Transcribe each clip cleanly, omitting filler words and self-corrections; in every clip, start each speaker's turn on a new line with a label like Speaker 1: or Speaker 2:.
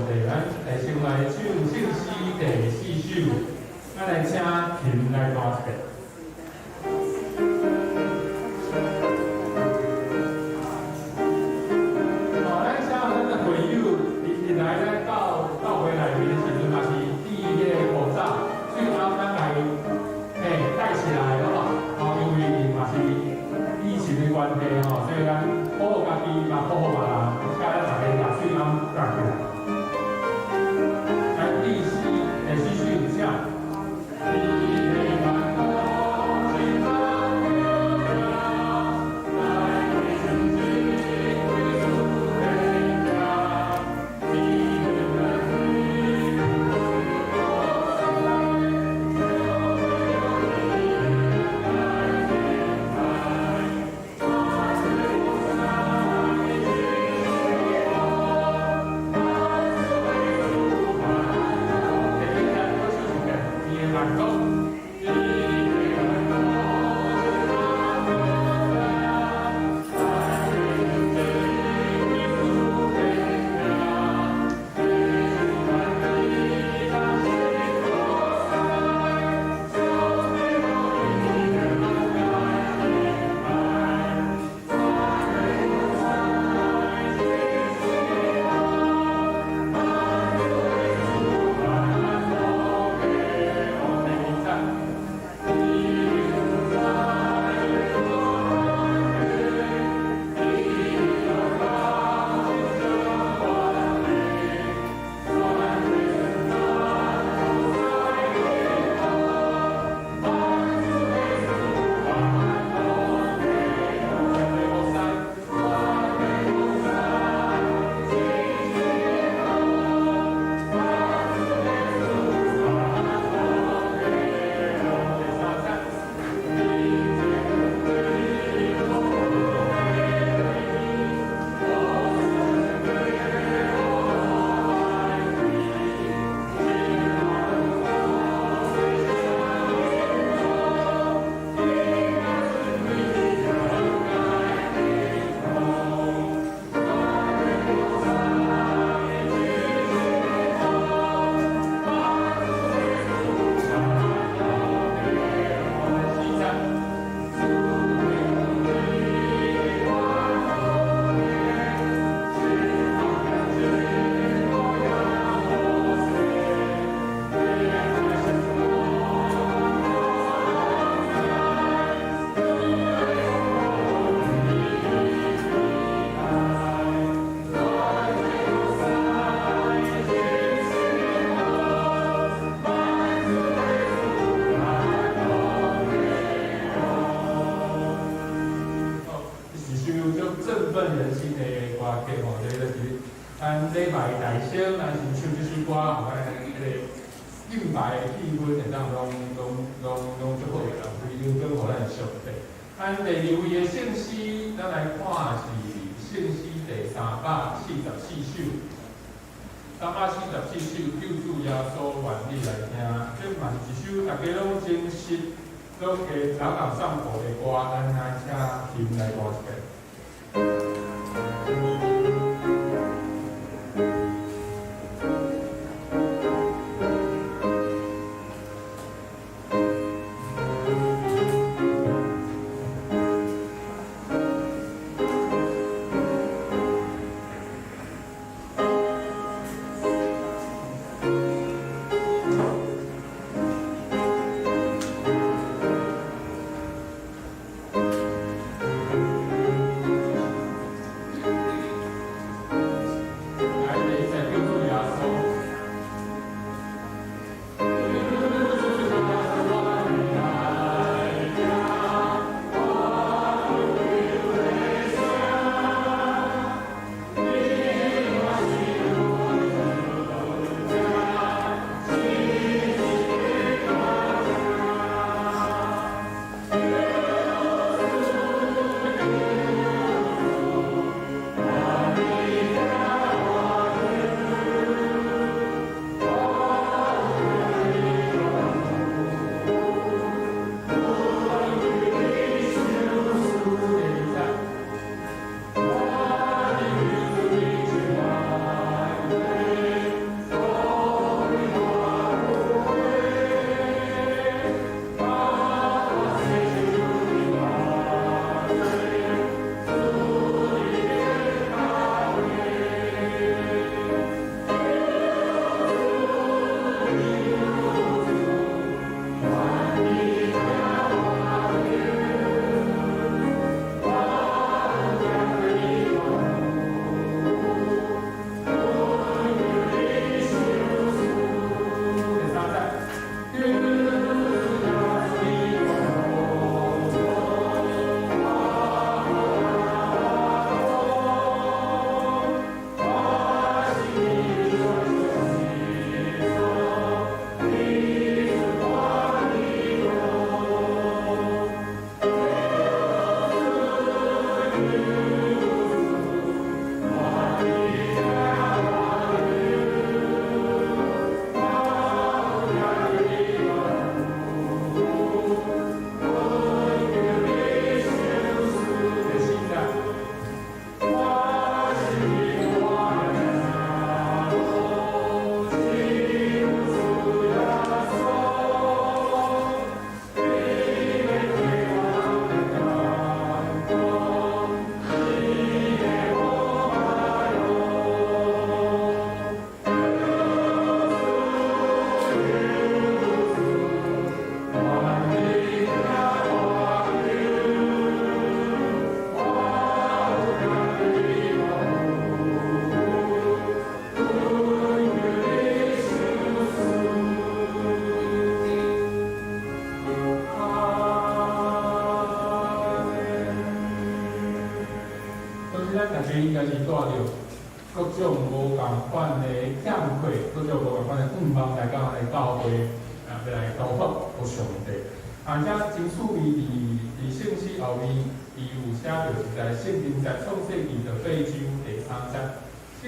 Speaker 1: 帝，咱來先來唱聖詩第四首，咱來請琴來彈一遍。哦，咱請咱的會友入來咱教教會內面的時陣嘛是戴彼个口罩，最後咱來戴起來好無？哦，因為嘛是疫情的關係吼，所以咱保護家己嘛，保護別人，請咱大家把喙罨蓋起來。來，第四首，請。第一節，我唱一遍，伊的慢歌。第二節。第三節。第四節。哦，是首足振奮人心的歌曲吼，這個就是咱禮拜大聲，咱先唱這首歌，予咱彼个敬拜的氣氛會當攏足好的啦，非常祝福咱的上帝。咱第二位的聖詩，咱來看是聖詩第344首。344首，救主耶穌願你來聽，這嘛是一首大家攏真熟、攏會朗朗上口的歌，咱來請琴來彈一遍。來，第一隻救主耶穌。救主耶穌，願你來聽，我求的聲，你若是阮者，只是歌聲。咱大家應該是帶著各種無仝款的欠缺，各種無仝款的願望來到來教會，啊，欲來交託予上帝。啊，遮真趣味，佇聖詩後面，伊有寫著是在聖經在創世記第八章第三節。這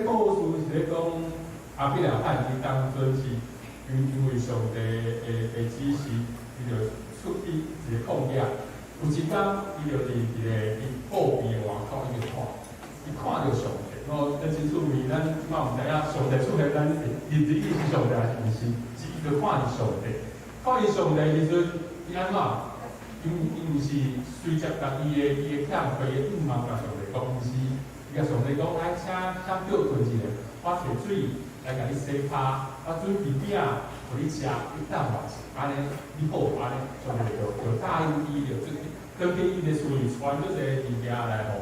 Speaker 1: 個故事是咧講亞伯拉罕伊當陣是因為上帝的指示，伊就出去一個曠野。有一工，伊就佇一個伊布邊的外口，伊就看，伊看著上帝。哦，這真趣味，咱這擺毋知影上帝出現，咱會認知伊是上帝還是毋是？是伊就看著上帝，看著上帝的時陣，伊按怎？伊毋是隨接共伊的欠缺、伊的願望共上帝講，毋是，伊共上帝講，來，請請叫困一下，我提水來共你洗跤，我準備餅予你食，你等我一下，按呢你好，按呢上帝就答應伊，就出去，轉去伊的厝裡傳足濟物件來予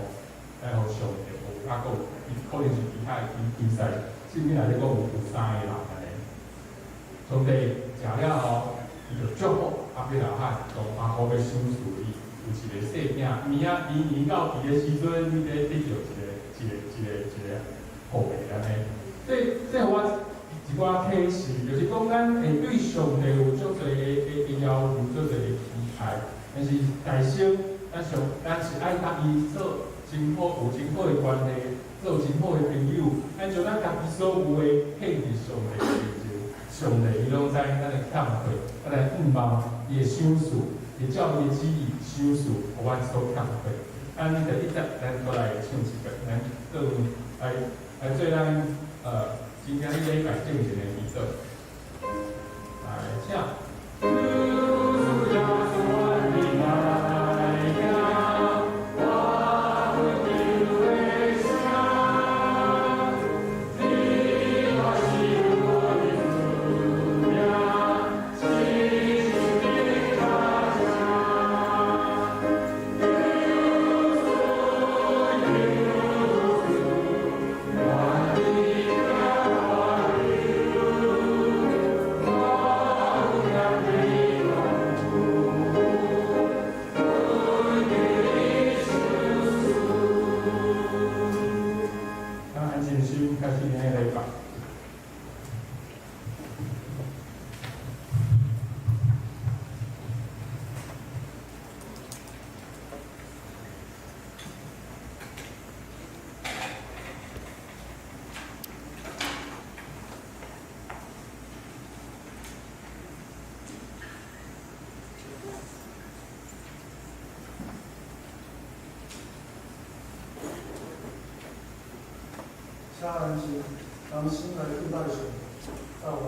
Speaker 1: 上帝，有啊，閣有伊可能是其他的比賽，聖經內底閣有三个人按呢。上帝食了後，伊就祝福亞伯拉罕，講啊，我欲賞賜你有一個細囝，明仔明年到彼个時陣，你欲得著一個後裔按呢。這予我一寡啟示，就是講咱會對上帝有足濟的要求，足濟的期待，但是大先，咱是愛佮伊做真好，有真好的關係，做真好的朋友。咱將咱家己所有的獻佇上帝面前，上帝伊攏知咱的欠缺，咱的願望，伊會賞賜，會照伊的旨意賞賜，予阮所欠缺。咱第一節，咱閣來唱一遍，咱轉來做咱今仔日禮拜進前的祈禱。來，請。主耶穌，願你來聽我懇求的聲，你若是我的主命，親像的家聲。耶穌，耶穌，願你聽我求，我有念你痛苦，懇求你賞賜。咱安靜心，開始今日禮拜。
Speaker 2: 請安靜，同心來敬拜上帝，到我。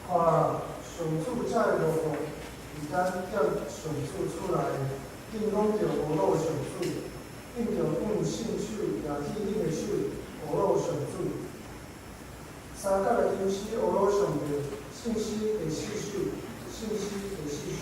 Speaker 2: 看啊，上主才會落雨，伫咱踮上主厝內，恁攏著侮辱上主，恁著用聖手舉起恁的手，侮辱上主。三角的陰司侮辱上帝，聖詩第四首，聖詩第四首。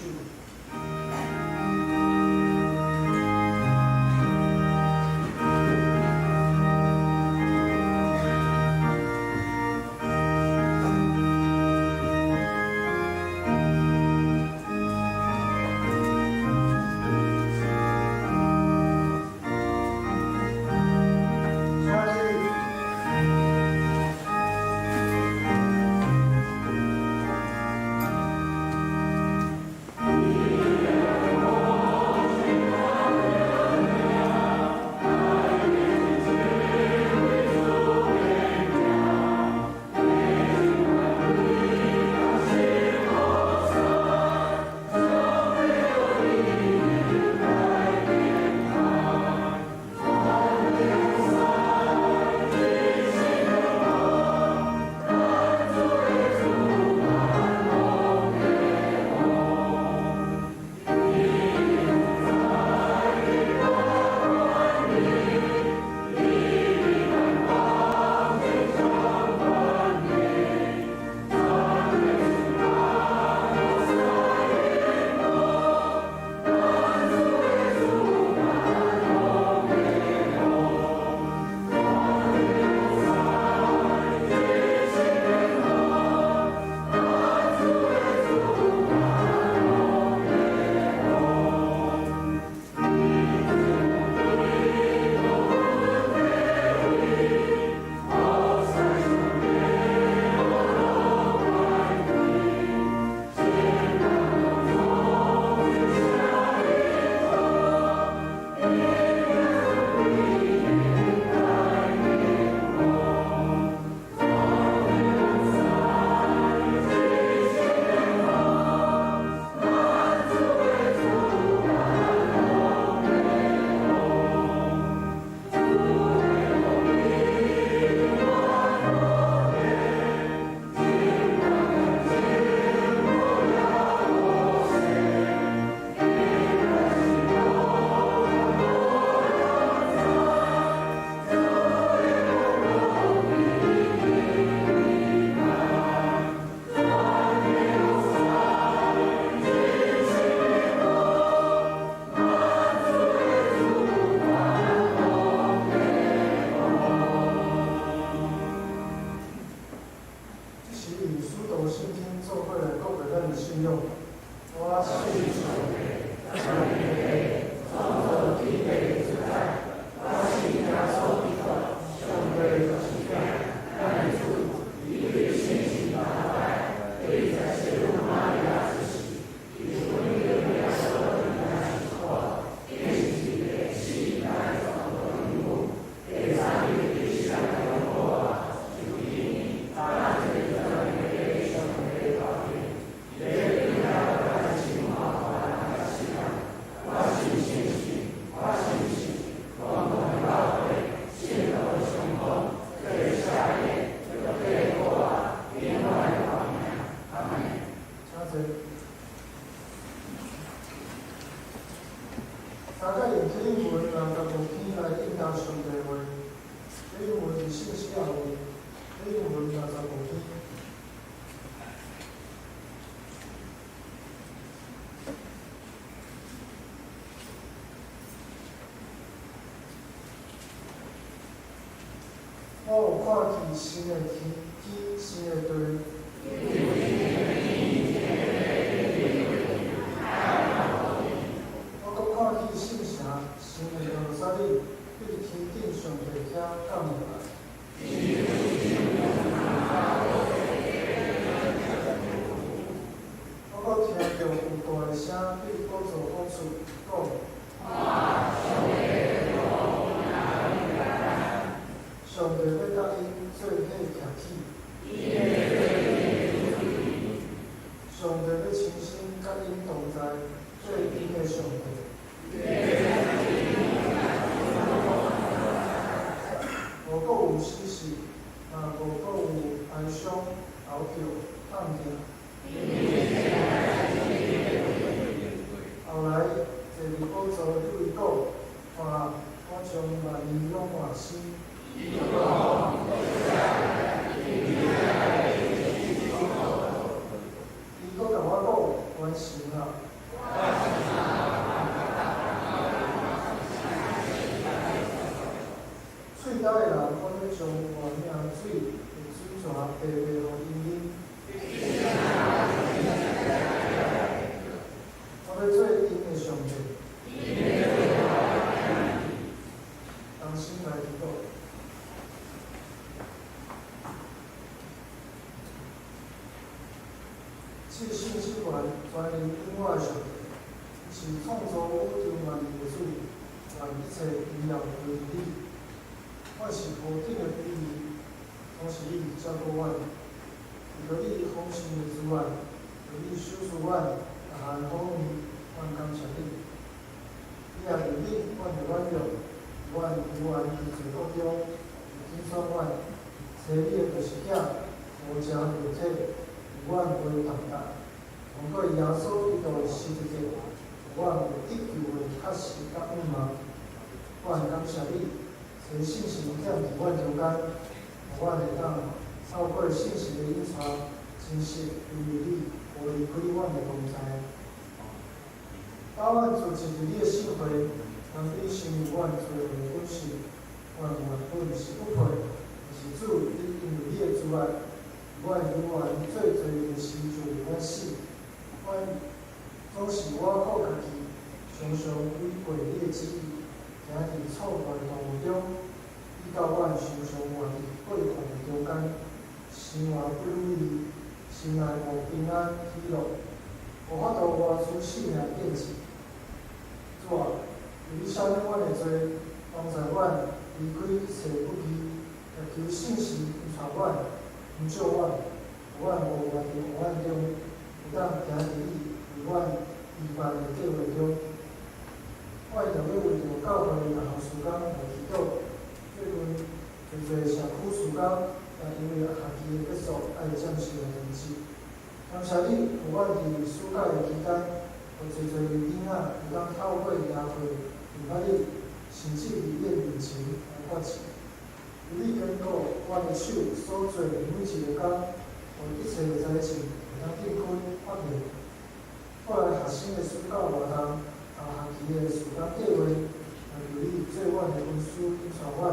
Speaker 2: 我有看見新的天與新的地。我閣看見聖城新的耶路撒冷，對天頂上帝遐降落來。我閣聽著有大的聲對寶座發出講。上帝欲佮𪜶做伙徛起，上帝欲親身佮𪜶同在，做𪜶的上帝。無閣有死屍，也無閣有哀傷、嚎叫、痛疼。阮神啊。喙焦的人，我欲將活命水的水泉白白予𪜶啉。我欲做𪜶的上帝。同心來祈禱。至聖至懸，全能永活的上帝，是創造宇宙萬物的主，願一切榮耀歸予你。阮是何等的卑微，總是你照顧阮，為著你豐盛的慈愛，為你賞賜阮逐項好物，阮感謝你。你若憐憫阮的軟弱，阮猶原佇罪惡中，你揀選阮，生你的獨生囝，道成肉體，與阮袂同擔。通過耶穌基督的十字架，予阮有得救的確實佮盼望。阮感謝你，賜聖神踮佇阮中間，予阮會當透過聖神的引帶，真實因為你無離開阮的同在。教阮住佇你的聖會，通你成為阮罪的本性，阮原本是不配，但是主，你因為你的慈愛，阮猶原做罪人時就為阮死。阮總是倚靠家己，常常違背你的旨意，行佇錯誤的道路中，以到阮常常活佇過犯的中間，生活不如意，心內無平安喜樂，無法度活出性命見證。主啊，求你赦免阮的罪，幫助阮離開一切不義，也求聖神引帶阮、引照阮，予阮無活佇黑暗中，會當行佇你為阮預辦的計劃中。阮也欲為著教會的各項事工來祈禱。最近濟濟社區事工，也因為學期的結束，愛暫時來停止。感謝你，予阮佇暑假的期間，予濟濟囡仔會當透過耶會認捌你，甚至佇你的面前來發誓。求你堅固阮的手所做的每一个工，予一切的災情會當展開發現。過來學生的暑假活動，佮學期的事工計劃，也求你做阮的恩師引帶阮，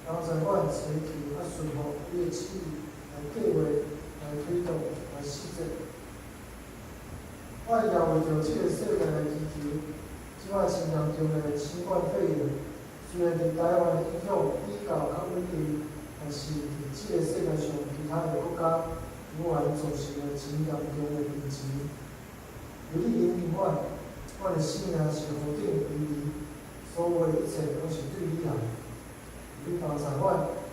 Speaker 2: 幫助阮尋求佮順服你的旨意來計劃、來推動、來實踐。阮也為著這個世界來祈求，這擺真嚴重的新冠肺炎，雖然佇台灣的影響比較較穩定，但是佇這個世界上其他的國家，猶原造成了真嚴重的病情。求你憐憫阮，阮的生命是何等卑微，所有的一切攏是對你來。求你幫助阮，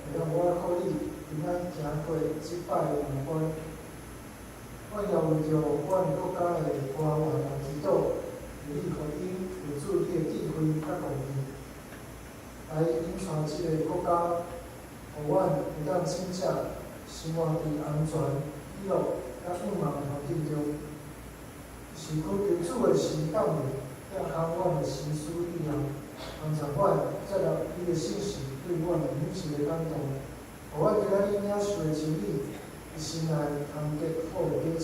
Speaker 2: 會當倚靠你，平安行過這擺的難關。阮也為著阮國家的官員來祈禱，求你予𪜶有主你的智慧佮公義，來引帶這个國家，予阮會當真正生活佇安全、喜樂佮盼望的環境中。是懇求主的神降臨，拆空阮的心思意念，幫助阮接納你的信息對阮的每一个感動，予阮今仔日領受的真理，佇心內通結好的果子，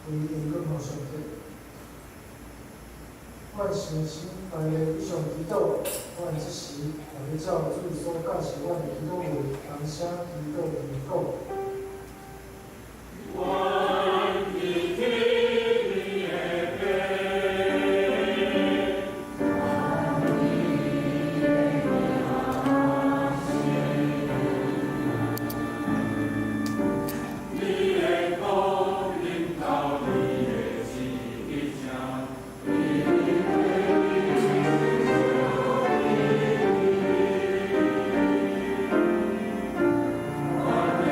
Speaker 2: 歸榮耀予上帝。阮誠心來以上祈禱，阮這時也欲照主所教示阮的祈禱文，同聲祈禱並講。
Speaker 1: 阮伫天的父，你的國臨到，你的旨意成。阮的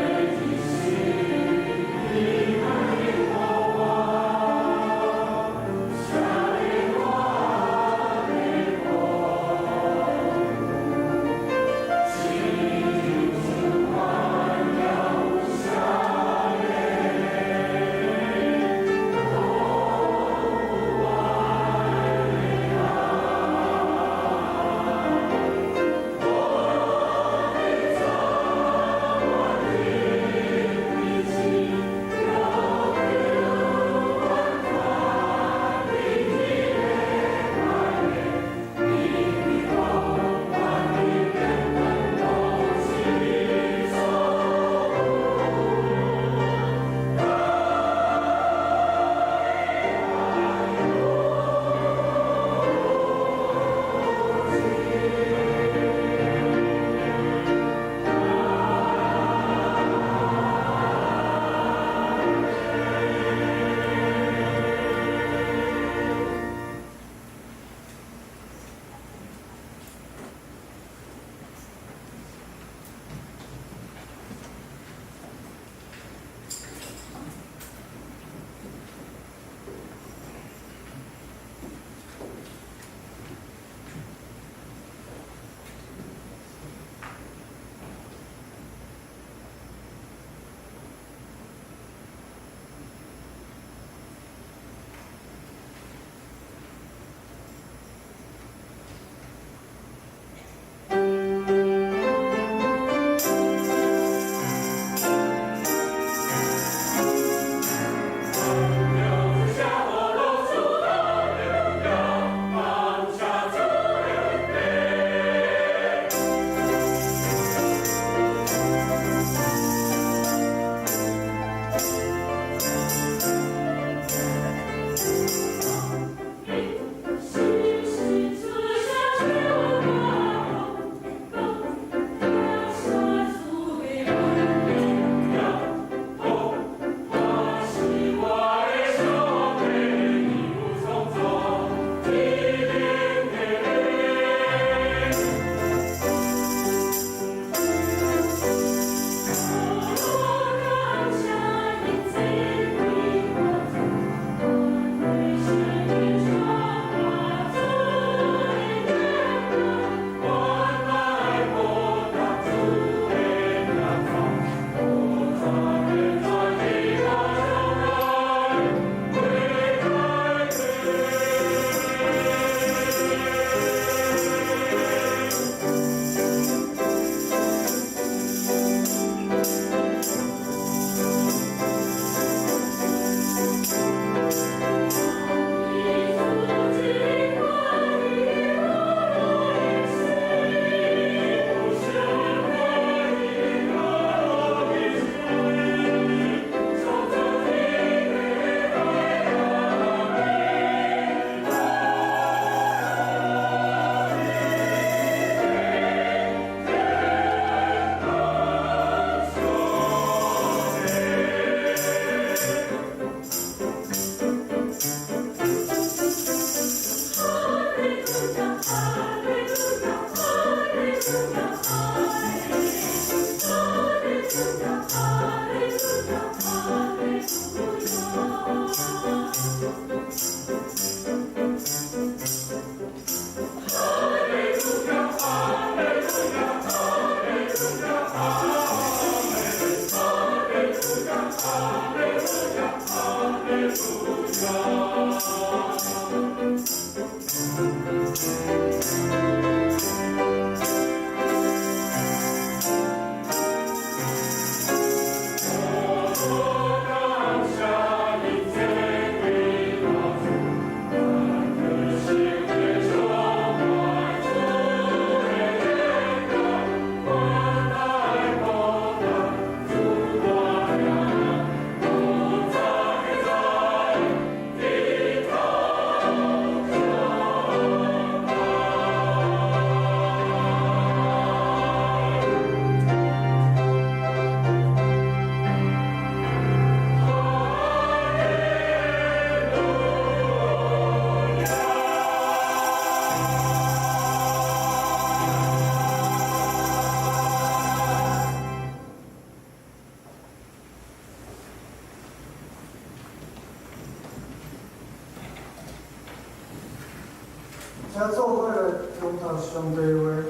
Speaker 2: 請做伙來誦讀上帝話，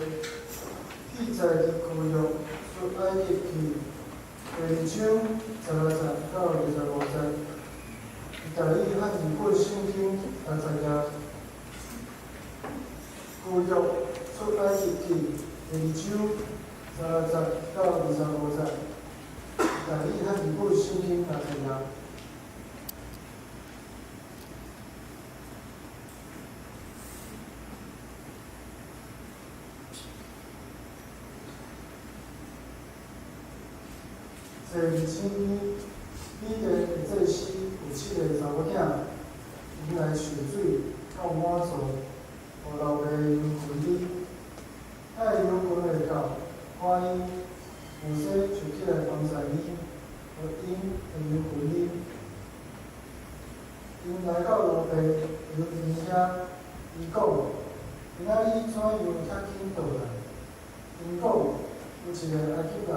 Speaker 2: 記載佇舊約出埃及記第二章16節到25節，台語漢字本聖經60頁。舊約出埃及記第二章16節到25節，台語漢字本聖經60頁。坐佇身邊，彼得的祭司有七個查某囝，𪜶來受水到滿座，予老爸羊群禮。待羊群會到，看伊，摩西就起來幫助伊，予𪜶的羊群禮。𪜶來到老爸羊群遐，伊講：今仔日怎樣遐緊倒來？𪜶講：有一个埃及人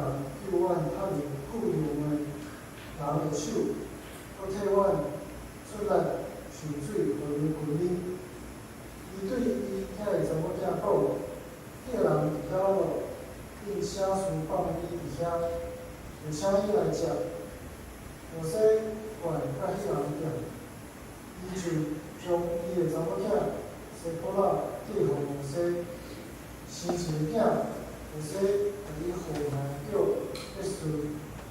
Speaker 2: 救阮脫離僱傭的人的手，閣替阮出力受水予羊群啉。伊對伊遐個查某囝講：彼个人佇遐咯，恁請示放伊佇遐，就請伊來食。摩西過來佮彼人見，伊就將伊的查某囝西波拉嫁予摩西，生一个囝。摩西共伊號名叫約書，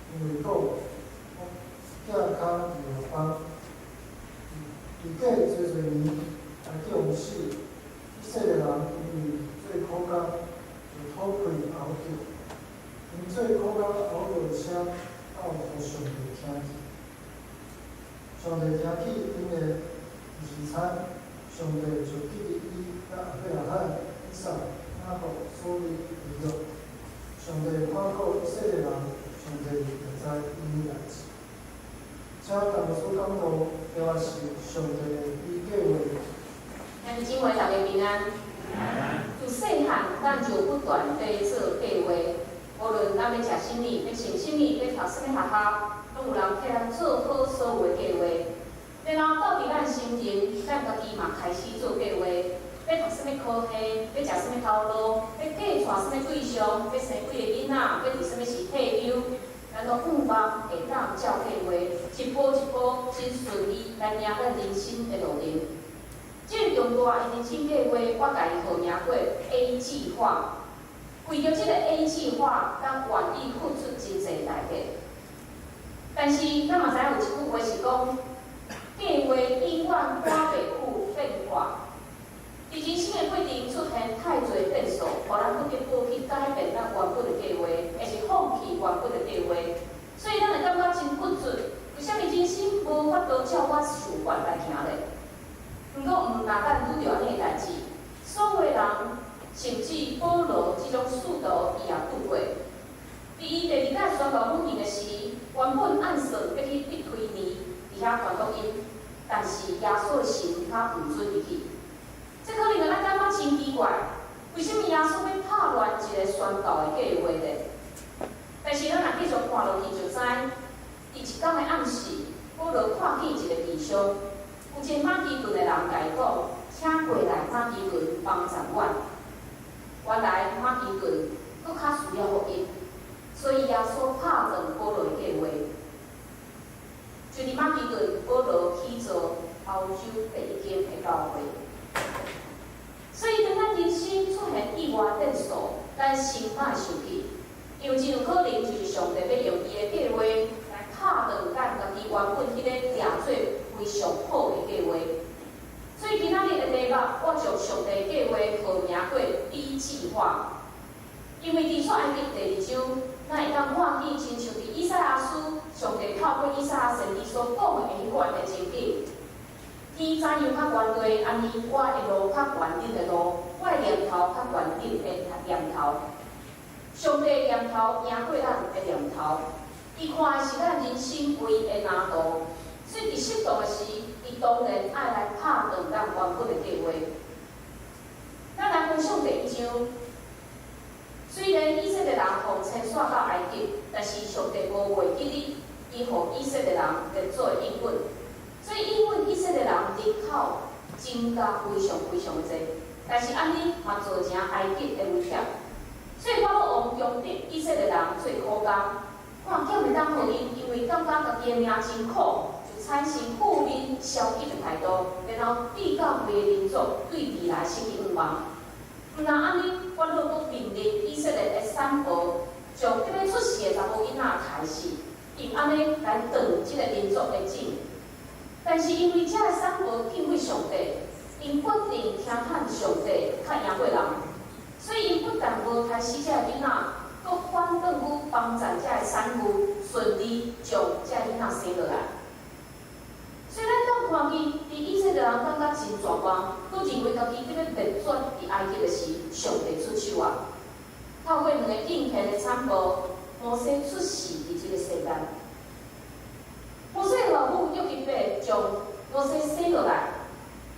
Speaker 2: 因為講我囝跤佇外放。佇過濟濟年，埃及王死，以色列人因為做苦工，就討氣哀叫。𪜶做苦工哀叫的聲，到予上帝聽去。上帝聽去𪜶的哀慘，上帝就記得伊佮亞伯拉罕、以撒、雅各所立的約。上帝看顧以色列人，上帝也知𪜶的代誌。請陳牧師講道，以下是上帝的計劃。
Speaker 3: 兄弟姊妹，大家平安。自細漢，咱就不斷地做計劃，無論咱欲食啥物，欲穿啥物，欲讀啥物學校，攏有人替咱做好所有的計劃。然後到佇咱成人，咱家己嘛開始做計劃，欲讀啥物科系，欲食啥物頭路，欲嫁娶啥物對象，欲生幾个囡仔，欲佇啥物時退休，咱攏向望會當照計劃，一步一步真順利來行咱人生的路程。這個重大的人生計劃，我共伊號名做 A 計劃。為著這个 A 計劃，咱願意付出真濟代價。但是，咱嘛知影有一句話是講，計劃永遠趕袂赴變化。佇人生的過程出現太濟變數，予咱不得不去改變咱原本的計劃，抑是放棄原本的計劃。所以，咱會感覺真鬱卒。為啥物人生無法度照我想法來行咧？毋過，毋但咱拄著按呢的代誌，所有的人，甚至保羅這種使徒，伊也拄過。佇伊第二擺宣教旅行的時，原本按算欲去庇推尼，佇遐傳福音，但是耶穌的神較毋准伊去。這可能予咱感覺真奇怪，為啥物耶穌欲拍亂一个宣教的計劃咧？但是咱若繼續看落去就知，佇一工的暗時，保羅看見一個異象，有一個馬其頓的人共伊講：請過來馬其頓幫助阮。原來馬其頓閣較需要福音，所以耶穌拍斷保羅的計劃。就佇馬其頓，保羅起造歐洲第一間的教會。所以當咱人生出現意外變數，咱先莫生氣，因為真有可能就是上帝欲用伊的計劃來拍斷咱家己原本彼個定做非常好的計劃。所以今仔日的題目，我將上帝計劃號名做 B 計劃。因為佇出埃及第二章，咱會當看見親像佇以賽亞書，上帝透過以賽亞先知所講的彼款的情景。天怎樣較懸低，按呢我的路較懸恁的路，我的念頭較懸恁的念頭。上帝的念頭贏過咱的念頭，伊看的是咱人生規的藍圖。所以佇適當的時，伊當然愛來拍斷咱原本的計劃。咱來分享第一章。雖然以色列人予遷徙到埃及，但是上帝無袂記得伊予以色列人列祖的應允。所以應允以色列人人口增加非常非常的濟。但是按呢嘛造成埃及的威脅，所以法老王強迫以色列人做苦工，看欠會當予𪜶，因為感覺家己的命真苦，就產生負面消極的態度，然後對到規個民族對未來失去盼望。毋但按呢，法老閣命令以色列的產婆將欲出世的查某囡仔刣死，用按呢來斷這個民族的種。但是因為這个產婆敬畏上帝，𪜶決定聽勸上帝較贏過人，所以𪜶不但無刣死這个囡仔，閣反轉去幫贊這个產婦順利將這个囡仔生落來。所以咱當看見，佇以色列人感覺真絕望，閣認為家己欲滅絕佇埃及的時，上帝出手啊！透過兩个敬虔的產婆，摩西出世佇這个世間。摩西的外母約基別將摩西生落來，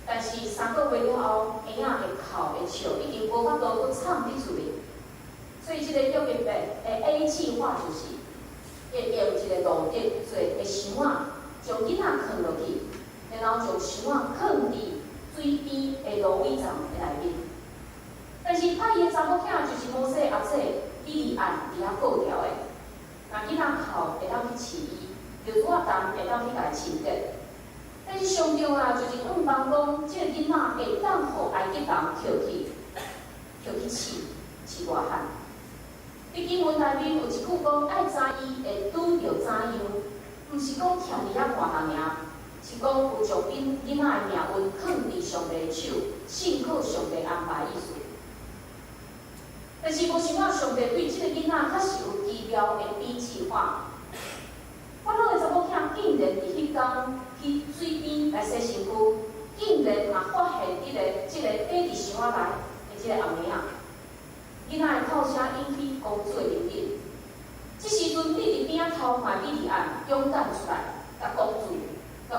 Speaker 3: 但是3個月了後，嬰仔的哭的笑已經無法度閣藏佇厝裡，所以這个約基別的 A 計劃就是，會用一個蘆竹做的箱仔，將囡仔囥落去，然後將箱仔囥佇水邊的蘆葦叢的內面。但是派伊的查某囝就是摩西的阿姐米利暗佇遐顧牢的，若囡仔哭會當去飼伊，尿苴仔澹會當去共伊清潔。但是上重要就是向望講，這个囡仔會當予埃及人抾去，抾去飼，飼偌漢。佇經文內面有一句講，愛知伊會拄著怎樣，毋是講徛佇遐看人爾，是講有將囡囡仔的命運囥佇上帝的手，信靠上帝安排意思。但是無想到上帝對這个囡仔確實有奇妙的 B 計劃。法老的查某囝竟然佇彼工去水邊來洗身軀，竟然嘛發現彼个這个爬佇箱仔內的這個紅嬰仔。囡仔的哭聲引起公主的憐憫。這時陣，佇佇邊仔偷看米利暗勇敢出來，共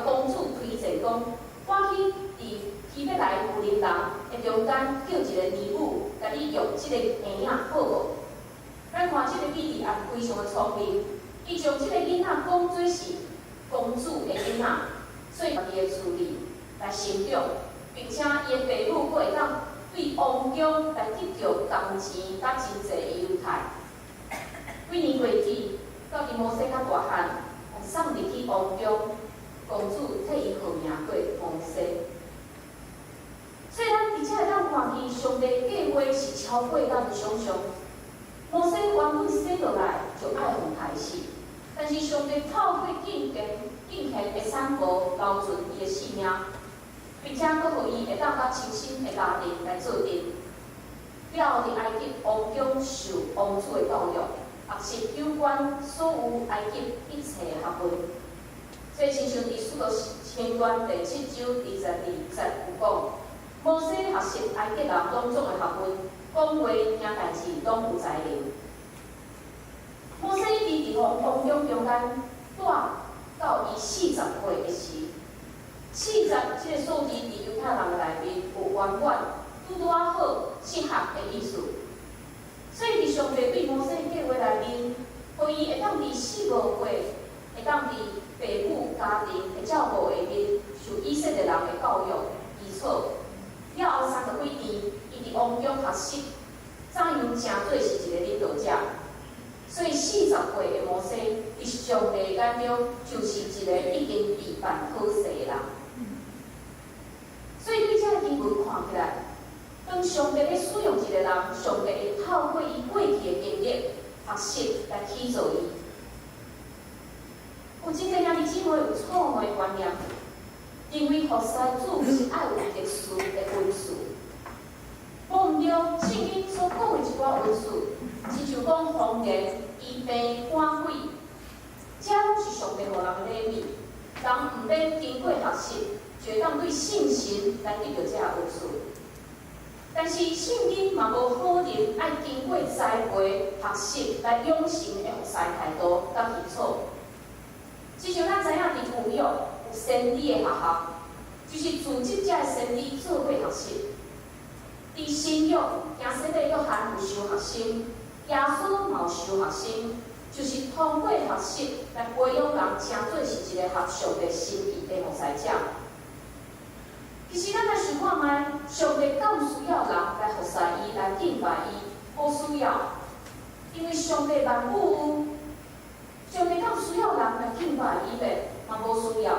Speaker 3: 公主推薦講，我去佇希伯來婦人人的中間叫一個尼母，共你育這個嬰仔好無？咱看這個米利暗非常的聰明，伊將這個囡仔講做是公主的囡仔，所以家己的厝裡來成長，並且伊的爸母閣會當對王宮來得著工錢佮真濟的優待。幾年過去，到佇摩西較大漢，送入去王宮，公主替伊號名做摩西。所以咱佇遮會當看見上帝計劃是超過咱的想象。摩西原本生落來就愛予刣死，但是上帝透過敬虔敬虔的產婆留存伊的性命，並且閣予伊會當佮親身的家庭來做陣。了後佇埃及王宮受王子的教育，學習有關所有埃及一切的學問。所以親像佇使徒行傳第七章22節有講，摩西學習埃及人種種的學問，講話行代誌攏有才能。摩西佇佇王宮中間蹛到伊40歲的時，四十這個數字佇猶太人的內面有圓滿、拄拄仔好、適合的意思。所以佇上帝對摩西計劃內面，予伊會當佇45歲，會當佇爸母家庭的照顧下面，受以色列人的教育基礎。了後30幾年，伊佇王宮學習怎樣成做是一個領導者。所以40歲的摩西，佇上帝眼中就是一個已經預辦好勢的人。所以對這个經文看起來，當上帝欲使用一個人，上帝會透過伊過去的經歷、學習來起造伊。有真濟兄弟姊妹有錯誤的觀念，認為服侍主是愛有特殊的恩賜。無毋對，聖經所講的一寡恩賜，親像講方言、醫病、趕鬼，這攏是上帝予人的禮物。人毋免經過學習，就會當對信心來得著這个恩賜。但是聖經嘛無否認愛經過栽培、學習來養成的服侍態度佮基礎。親像咱知影佇舊約有先知的學校，就是組織這个先知做伙學習。佇新約，行洗禮約翰有收學生，耶穌嘛有收學生，就是通過學習來培養人，成做是一個合上帝心意的服侍者。其實咱來想，想看覓，上帝敢需要人來服侍伊，來敬拜伊？無需要，因為上帝萬有有。上帝敢需要人來敬拜伊咧？嘛無需要，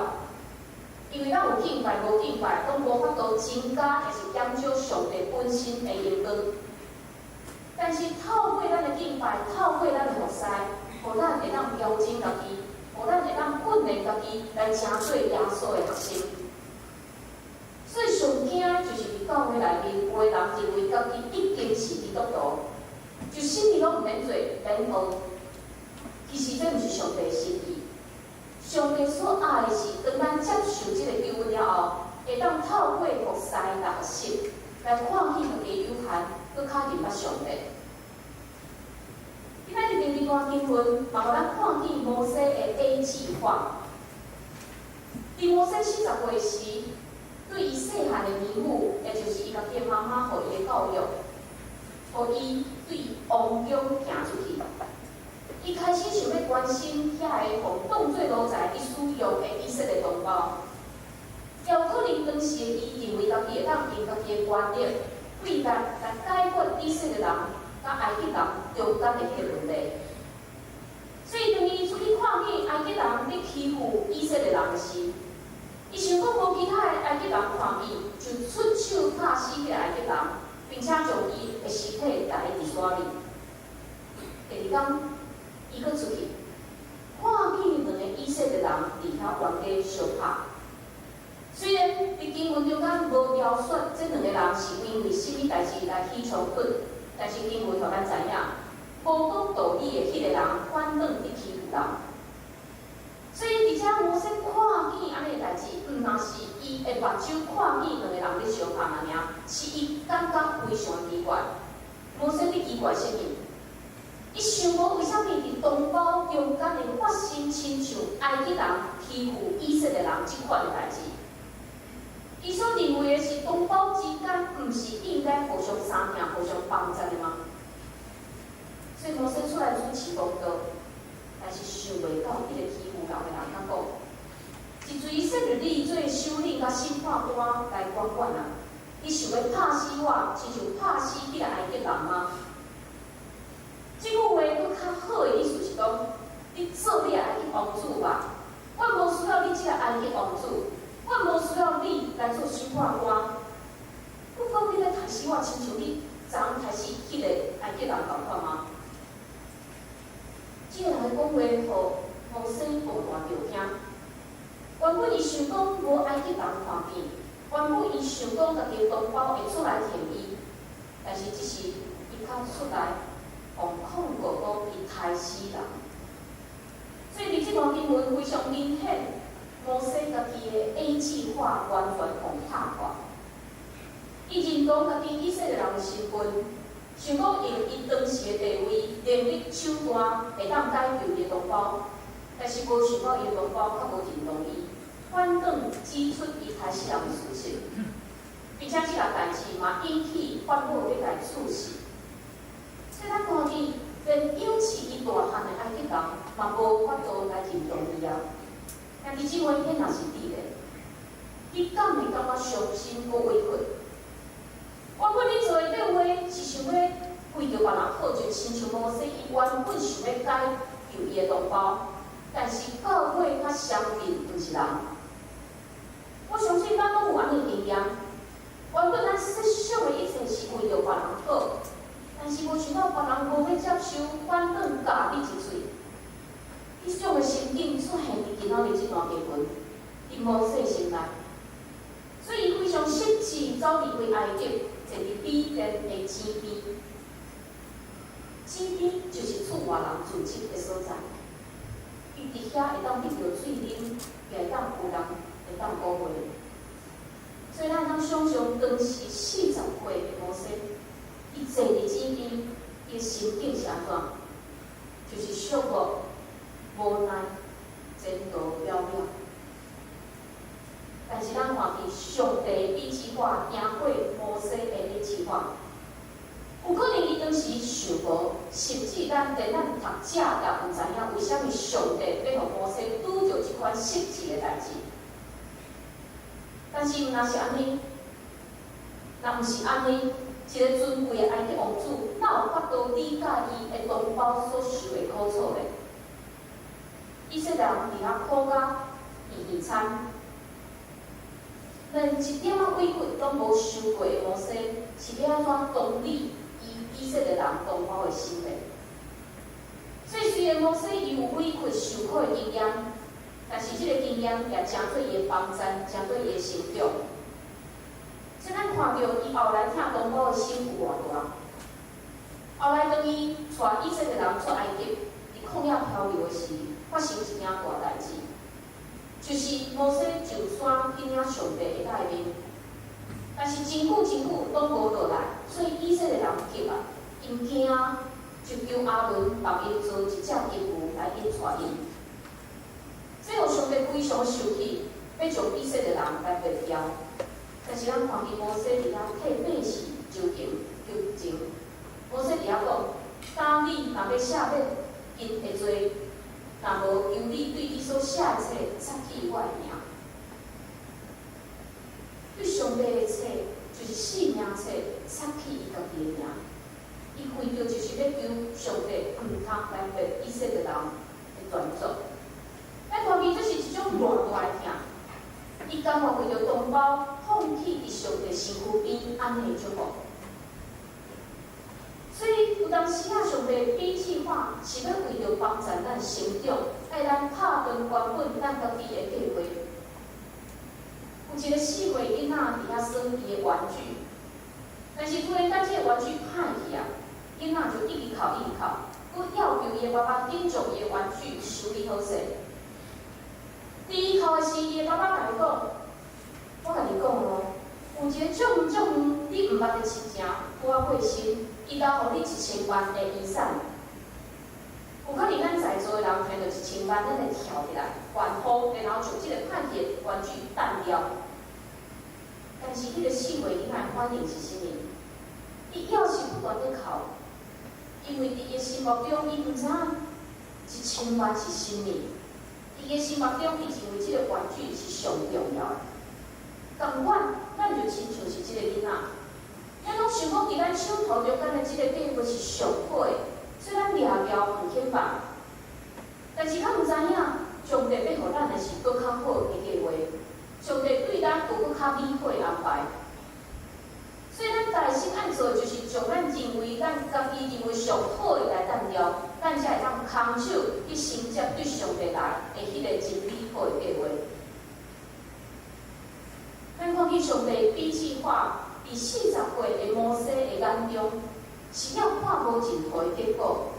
Speaker 3: 因為咱有敬拜無敬拜，攏無法度增加抑是減少上帝本身的榮光。但是透過咱的敬拜，透過咱的服侍，予咱會當調整家己，予咱會當訓練家己來成做耶穌的學生。所以上驚的就是佇教會內面，有的人認為家己已經是基督徒，就啥物攏毋免做，免學。其實這毋是上帝的心意。上帝所愛的是，當咱接受這個救恩了後，會當透過服侍來學習，來看見家己有限，閣較認捌上帝。今仔日第二段經文，嘛予咱看見摩西的 A 計劃。佇摩西40歲時，對伊細漢的姨母，也就是伊家己的媽媽，予伊的教育，予伊對王宮行出去。伊開始想欲關心遐个予當做奴才佇使用的以色列同胞。有可能當時的伊認為家己會當用家己的權力、威力來解決以色列人佮埃及人中間的彼個問題。所以當伊出去看見埃及人佇欺負以色列人時，伊想講無其他的埃及人看見，就出手拍死彼個埃及人，並且將伊的屍體埋佇山裡。第二工，伊閣出去，看見兩個以色列人佇遐冤家相拍。雖然佇經文中間無描述這兩個人是因為啥物代誌來起衝突，但是經文予咱知影，無講道理的彼個人反轉佇欺負人。所以佇遮摩西看見按呢的代誌，毋但是伊的目睭看見兩個人佇相拍爾爾，是伊感覺非常奇怪。摩西佇奇怪啥物？伊想講為啥物佇同胞中間會發生親像埃及人欺負以色列人這款的代誌？伊所認為的是同胞之間，毋是應該互相相疼、互相幫助的嗎？所以摩西出來主持公道，但是想袂到彼個欺負人的人較講，一陣以色列你做首領佮審判官來管管啊！你想欲拍死我，親像拍死彼個埃及人嗎？這句話閣較好的意思是講，你做你的埃及王子吧，我無需要你這個埃及王子，我無需要你來做審判官。不過你來刣死我，親像你昨昏刣死彼個埃及人仝款嗎？這個人的講話，予摩西大大著驚。原本伊想講無埃及人看見，原本伊想講家己同胞會出來挺伊，但是這時伊較出來，予控告講伊刣死人。所以佇這段經文非常明顯，摩西家己的 A 計劃完全予拍破。伊認同家己以色列人的身份，想講用伊當時的地位、能力、手段，會當解救伊的同胞，但是無想到伊的同胞較無認同伊，反轉指出伊刣死人的事實，並且這個代誌嘛引起法老欲共伊處死。所以咱看見，連養飼伊大漢的埃及人嘛無法度來認同伊啊。兄弟姊妹，彼若是你咧，你敢會感覺傷心閣委屈？原本你做的計劃是想欲為著別人好，就親像摩西，伊原本想欲解救伊的同胞，但是到尾較相信毋是人。我相信咱攏有按呢經驗。原本咱設想的一切是為著別人好，但是無想到別人無欲接受，反轉咬你一喙。彼種的心境出現佇今仔日這段經文，佇摩西心內，所以伊非常失志，走離開埃及，坐佇米甸的井邊。井邊就是厝外人聚集的所在，伊佇遐會當得著水啉，也會當有人會當鼓勵。所以咱通想象當時40歲的摩西，伊坐佇井邊，伊的心境是按怎？就是寂寞、無奈、前途渺渺。但是咱看見上帝的 B 計劃贏過摩西的 A 計劃，有可能伊當時想無，甚至咱連咱讀者也毋知影為啥物上帝欲予摩西拄著這款失志的代誌。但是毋若是按呢，若毋是按呢，一个尊貴的埃及王子，哪有法度理解伊的同胞所受的苦楚咧？以色列人佇遐苦甲悲悲慘，連一點仔委屈攏無受過的摩西，是欲按怎同理伊以色列人同胞的心咧？所以雖然摩西伊有委屈受苦的經驗，但是這个經驗也成做伊的幫贊，成做伊的成長。所以咱看著伊後來疼同胞的心有偌大。後來當伊帶以色列人出埃及，佇曠野漂流的時，發生一件大代誌，就是摩西上山去領上帝的誡命，但是真久真久攏無落來，所以以色列人急啊，𪜶驚，就求亞倫幫𪜶做一隻金牛來引帶𪜶。這予上帝非常生氣，欲將以色列人來滅掉。但是咱看見摩西佇遐替百姓求情求情，摩西佇遐講：假你若欲赦免𪜶的罪，若無求你對你所寫的冊擦去我的名。對上帝的冊，就是生命冊，擦去伊家己的名。伊為著就是欲求上帝毋通來滅以色列人的全族。咱看見這是一種偌大的疼，伊甘願為著同胞放棄佇上帝身軀邊按呢的祝福。所以有當時啊，上帝比計劃是欲為著幫助咱成長，愛咱拍斷原本咱家己的計劃。有一個4歲囡仔佇遐耍伊的玩具，但是突然間這個玩具歹去啊，囡仔就一直哭一直哭，閣要求伊的爸爸緊將伊的玩具修理好勢。佇伊哭的時，伊的爸爸共伊講：“我共你講哦，有一個足遠足遠你毋捌的親情拄仔過身，伊留予你一千萬的遺產。”有可能咱在座的人聽著一千萬，咱會跳起來歡呼，然後將這個歹去的玩具擲掉。但是彼個4歲囡仔的反應是啥物？伊猶是不斷咧哭，因為佇伊的心目中，伊毋知影一千萬是啥物。伊的心目中，伊認為這個玩具是上重要的。仝款，咱就親像是這個囡仔，咱攏想講佇咱手頭中間的這個計劃是上好的，所以咱掠牢毋肯放。但是咱毋知影，上帝欲予咱的是閣較好的計劃，上帝對咱有閣較美好的安排。所以咱內心愛做的就是將咱認為咱家己認為上好的來擲掉，咱才會當空手去承接對上帝來的彼個真美好的計劃。咱看見上帝比計劃，佇40歲的摩西的眼中，是猶看無任何的結果。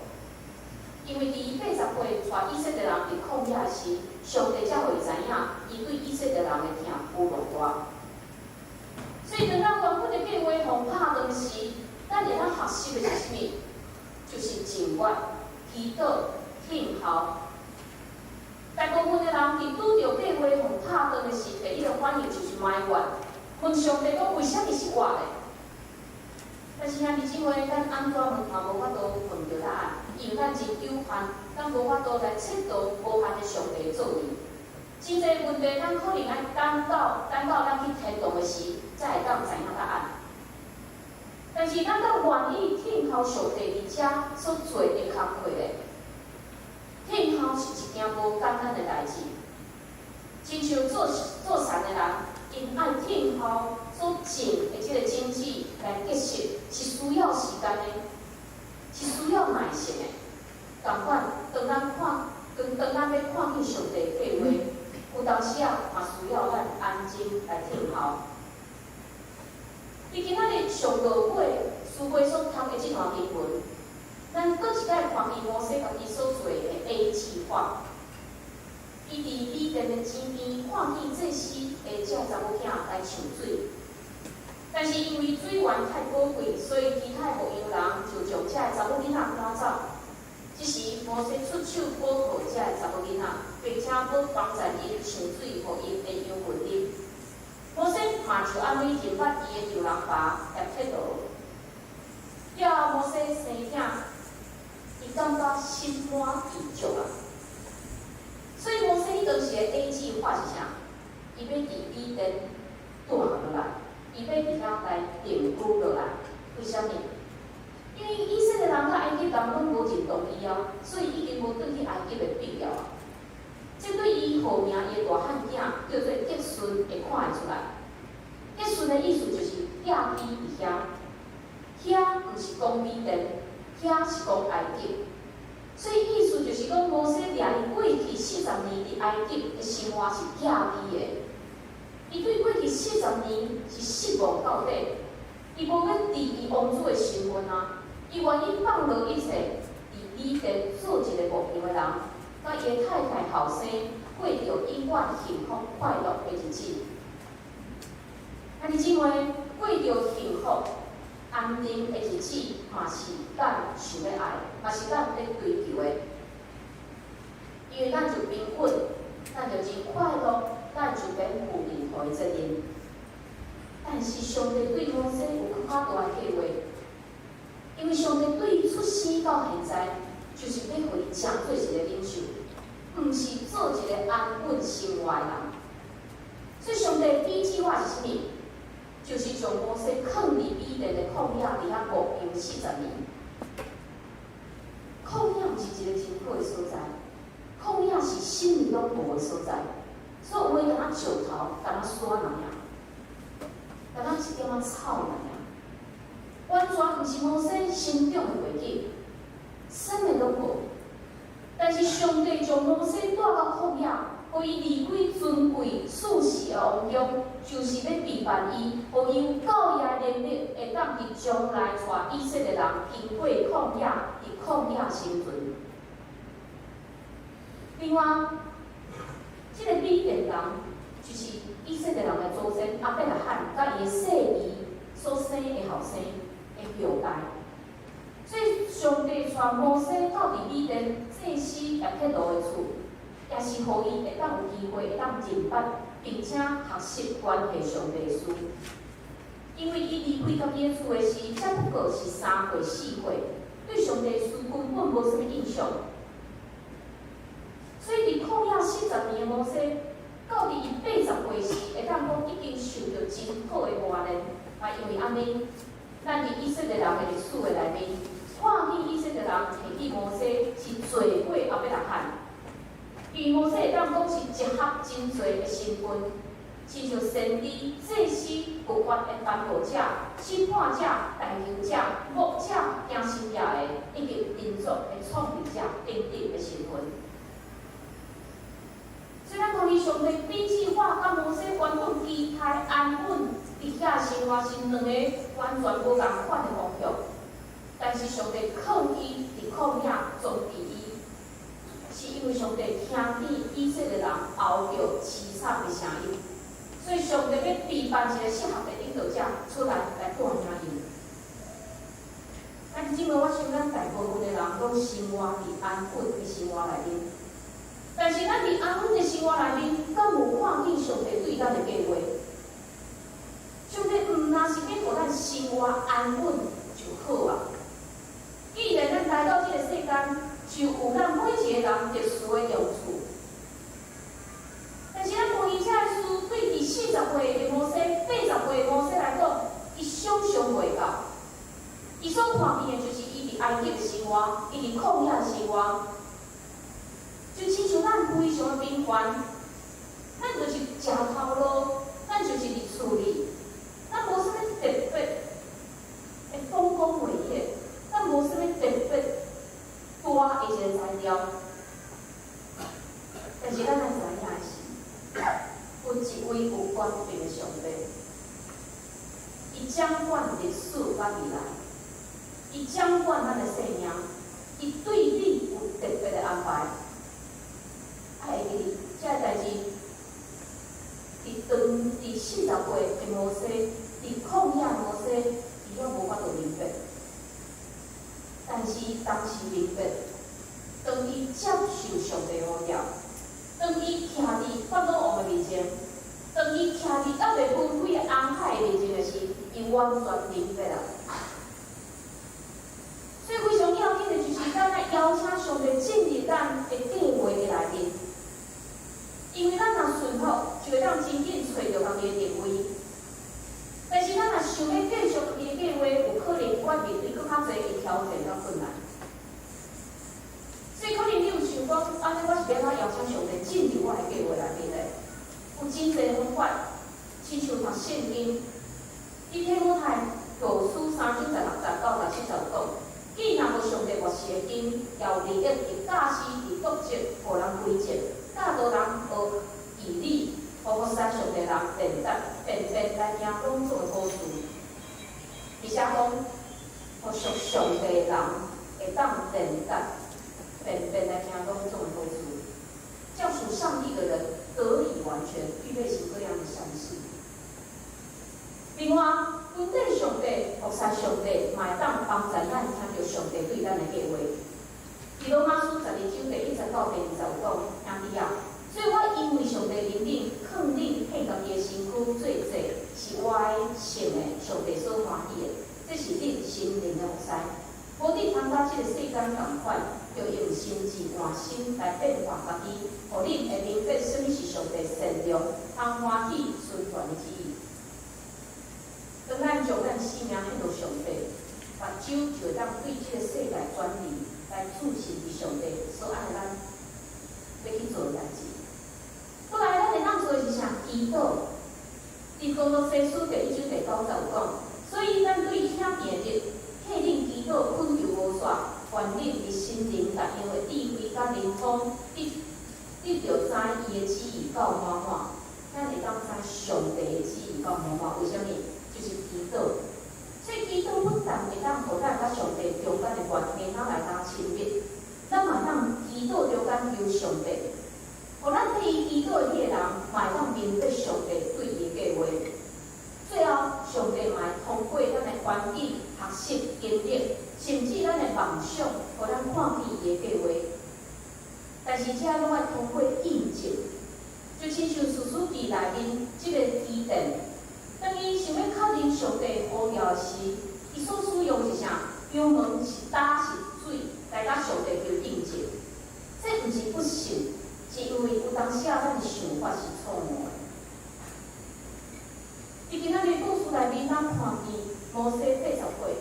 Speaker 3: 因為佇伊80歲帶以色列人佇曠野時，上帝才予伊知影，伊對以色列人的疼有偌大。所以，當咱原本的計劃予拍斷時，咱會當學習的是啥物？就是靜願、祈禱、聽候。大部分的人佇拄著計劃予拍斷的時，第一個反應就是埋怨，問上帝講為啥物是我咧？但是兄弟姊妹，咱按怎問嘛無法度問著答案，因為咱真有限，咱無法度來測度無限的上帝作為。真濟問題，咱可能愛等到咱去天堂的時，才會當知影答案。但是咱敢願意聽候上帝佇遮所做的工課咧？聽候是一件無簡單的代誌。親像做做田的人，𪜶愛聽候所種的這個種子來結實，是需要時間的，是需要耐性的。仝款，當咱欲看見上帝計劃，有當時啊，嘛需要咱安靜來聽候。佇今仔日上個月書會所讀的這段經文，咱閣一擺看見摩西家己所做的 A 計劃。伊佇米甸的井邊看見祭司的這查某囝來搶水，但是因為水源太寶貴，所以其他的牧羊人就將這个查某囡仔趕走。這時摩西出手保護這个查某囡仔，並且閣幫助𪜶搶水，予𪜶的羊群啉。摩西嘛就按呢認捌伊的丈人爸葉忒羅。了後摩西生囝，伊感覺心滿意足啊。所以摩西彼當時的 A 計劃是啥？伊欲佇米甸蹛落來，伊欲佇遐來定。為啥物？因為以色列人佮埃及人攏無認同伊啊，所以已經無轉去埃及的必要啊。這對伊號名伊的大漢囝叫做革順，會看會出來。革順的意思就是寄居佇遐，遐毋是講米甸，遐是講埃及。所以意思就是講，摩西掠伊過去四十年佇埃及的生活是寄居的。伊對過去四十年是失望到底，伊無欲佇伊王子的身份啊，伊願意放落一切，佇米甸做一個牧羊的人，佮伊的太太後生過著永遠幸福快樂的日子。兄弟姊妹，過著幸福安定的日子，嘛是咱想欲愛，嘛是咱咧追求的。因為咱就平穩，咱就真快樂，咱就免負任何的責任。但是上帝對摩西有閣較大的計劃，因為上帝對伊出生到現在，就是欲予伊成做一個領袖，毋是做一個安穩生活的人。所以上帝的計劃是啥物？就是將摩西囥佇米甸的曠野，佇遐牧羊四十年。曠野毋是一個真好的所在，曠野是啥物攏無的所在，所以有的敢若石頭，敢若山爾爾，敢若一點仔草爾爾，完全毋是摩西成長的環境，啥物攏無。但是上帝將摩西帶到曠野，予伊離開尊貴舒適的王宮，就是欲備辦伊，予伊有夠的能力，會當佇將來帶以色列人經過曠野，佇曠野生存。另外，這個米甸人就是以色列人的祖先亞伯拉罕佮伊的細姨所生的後生的後代。所以上帝帶摩西到佇米甸祭司葉忒羅的厝，也是予伊會當有機會會當認捌，並且學習關係上帝的事。因為伊離開家己的厝的時，才不過是3歲4歲，對上帝的事根本無啥物印象。所以佇曠野四十年的摩西，到佇伊80歲時，會當講已經受著真好的磨練。嘛因為按呢，咱佇以色列人的歷史的內面，看見以色列人提起摩西是濟過亞伯拉罕，因為摩西會當講是集合真濟的身份，親像先知、祭司、律法的頒布者、審判者、代求者、牧者、行神蹟的，以及民族的創立者等等的身份。所以咱看見上帝比計劃佮摩西原本期待安穩佇遐生活是兩個完全無仝款的方向，但是上帝囥伊佇曠野裝備伊，是因為上帝聽見以色列人哀叫淒慘的聲音，所以上帝欲備辦一個適合的領導者出來來帶領𪜶。但是這擺我想咱大部分的人攏生活佇安穩的生活內面。但是咱佇安穩的生活內面，敢有看見上帝對咱的計劃？上帝毋但是欲予咱生活安穩就好啊！既然咱來到這個世間，就有咱每一個人特殊的用處。但是咱關於這個事，對佇40歲的摩西、80歲的摩西來講，伊想象袂到。伊所看見的就是伊佇埃及的生活，伊佇曠野的生活。就親像咱非常的平凡，咱就是食頭路，咱就是佇厝裡，咱無啥物特別的豐功偉業，咱無啥物特別大的一個才調。但是咱愛知影的是，有一位有權柄的上帝，伊掌管歷史佮未來，伊掌管咱的生命，伊對你有特別的安排。愛會記得，這個代誌，佇當佇四十歲的摩西，佇曠野摩西，伊猶無法度明白。但是當時明白，當伊接受上帝呼召，當伊徛佇法老王的面前，當伊徛佇猶未分開的紅海的面前的時，伊完全明白啦。所以非常要緊的就是，咱愛邀請上帝進入咱的計劃的內面。因為咱若順服，就會當真緊揣著家己的定位。但是咱若想欲繼續家己的計劃，有可能阮面對閣較濟的挑戰佮困難。所以可能你有想講，按呢我是欲按怎邀請上帝進入我的計畫內面咧？有真濟方法，親像讀聖經，佇提摩太後書3章16節到17節有講，既若無上帝默示的經，也有利益佇教示、佇督責，予人規正，教導人學義理，予服侍上帝人練習辨別來行攏總的好事。而且講，予屬上帝的人會當練習辨別來行攏總的好事，叫屬上帝的人得以完全，預備行各樣的善事。另外，跟綴上帝、服侍上帝，嘛會當幫助咱聽著上帝對咱的計畫。佇羅馬書12章第1節到第2節有講，兄弟啊，所以我因為上帝憐憫，勸恁獻家己的身軀做祭，是活的、聖的，上帝所歡喜的，這是恁心靈的服侍。無得參佮這个世間仝款，著用心智換心來變化家己，予恁會明白啥物是上帝善良、通歡喜、純全的旨意。當咱將咱性命獻予上帝，目睭就會當對這个世界轉離，來注視佇上帝所愛咱欲去做的代誌。過來，咱會當做的是啥？祈禱。佇歌羅西書第1章第9節有講，所以咱對顯變的日，替恁祈禱懇求無煞，願恁佇心靈各樣的智慧佮靈通，得著知伊的旨意到滿滿。咱會當知上帝的旨意到滿滿，為啥物？就是祈禱。所以祈禱不但會當予咱佮上帝中間的關係來加親密，咱嘛當祈禱中間求上帝，予咱替伊祈禱的彼个人，嘛會當明白上帝對伊的計畫。最後，上帝嘛會通過咱的環境、學習、經歷，甚至咱的夢想，予咱看見伊的計畫。但是這攏愛通過印證，就親像士師記內面這个基甸，當伊想欲確認上帝呼召時，伊所使用是啥？油門是焦是水來佮上帝求印證。這毋是不信，是因為有當時啊，咱的想法是錯誤的。佇今仔日故事內面，咱看見摩西80歲，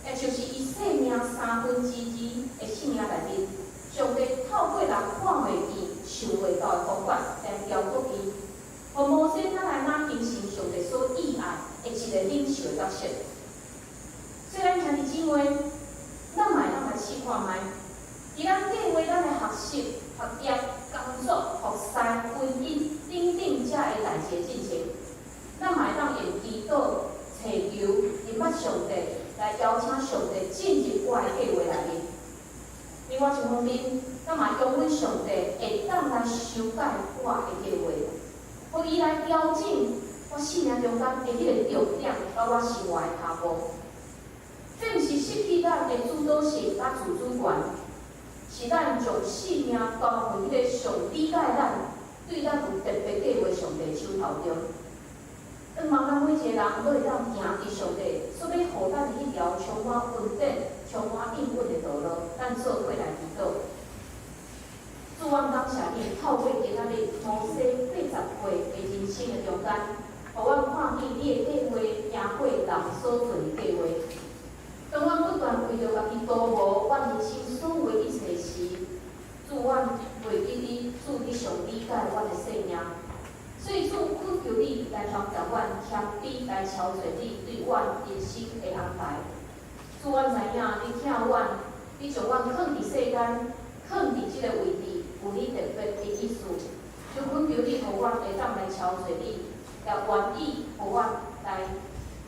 Speaker 3: 也就是伊生命二三分之的生命內面，上帝透過人看袂見、想袂到的方法來調過伊，予摩西哪來哪形成上帝所意愛的一个領袖的角色。所以咱兄弟姊妹，咱嘛會當來試看覓，佇咱計劃咱的學習、學業、工作、服侍、婚姻等等遮的代誌進程，咱嘛會當用祈禱、祈求、認捌上帝，來邀請上帝進入我的計劃內面。另外一方面，咱嘛容許上帝會當來修改我的計劃，予伊來調整我生命中間的彼个重點，佮我生活的跤步。這毋是失去咱的主導性佮自主權，是咱將生命交予彼个上理解咱、對咱有特別計劃上帝手頭中。願望咱每一個人攏會當行佇上帝所欲予咱的彼條充滿恩典、充滿應允的道路，咱做伙來祈禱。主，阮感謝你，透過今仔日摩西80歲的人生的中間，予阮看見你的計劃贏過人所做的計劃。當阮不斷為著家己圖謀阮人生所有的一切時，主，阮袂記你，主你上理解阮的生命。所以主懇求你來幫助阮謙卑來操作你對阮人生的安排。主，阮知影你疼阮，你將阮囥佇世間，囥佇這個位置，有你特別的意思。就懇求你，予阮會當來操作你，也願意予阮來